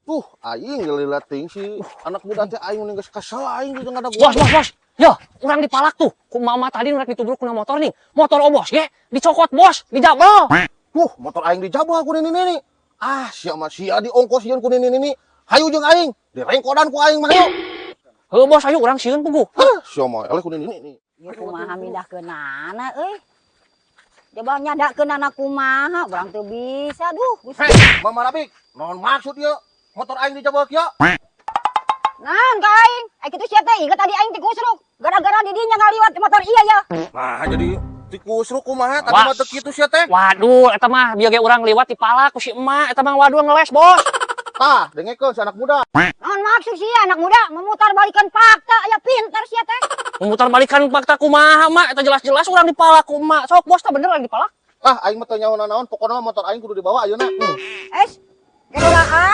Tuh, aing lila teuing si anak muda teh, aing mending geus kesel aing jeung ada Bos, bos, bos. Yo, urang dipalak tuh. Ku mama tadi nu rek ditubruk kuna motor nih. Motor obos ge dicokot, bos, dijabel. Tuh, motor aing dijabel ku nini nini. Ah, sia mah sia diongkos sieun ku nini nini. Hayu jeung aing, direngkodan ku aing mah, hayu. Heuh, bos, ayo urang sieun puguh. Hah, sia mah eleh ku nini nini. Ieu kumaha mindahkeunana euy? Coba nyadakeunana kumaha, urang teu bisa, duh. Gusti. Hei, Mama Rabik, naon maksud ieu? Motor aing dijabel kieu? Naon ka aing? Ai kitu sia teh inget tadi aing tikusruk. Gara-gara di dinya ngaliwat motor iya ya. Nah, jadi tikusruk kumaha? Tadi Wah. mah teu kitu sia teh. Waduh, eta mah bieu ge urang liwat dipalak ku si emak, eta mah waduh ngeles, bos. Tah, dengekeun si anak muda. Naon maksud sia anak muda memutar balikan fakta ya, pintar sia teh. Memutar balikan fakta kumaha, mak? Eta jelas-jelas urang dipalak ku emak. Sok, bos, tah bener urang dipalak. Ah, aing mah teu nyaho naon, pokona mah motor aing kudu dibawa ayeuna. Es, kedolaan.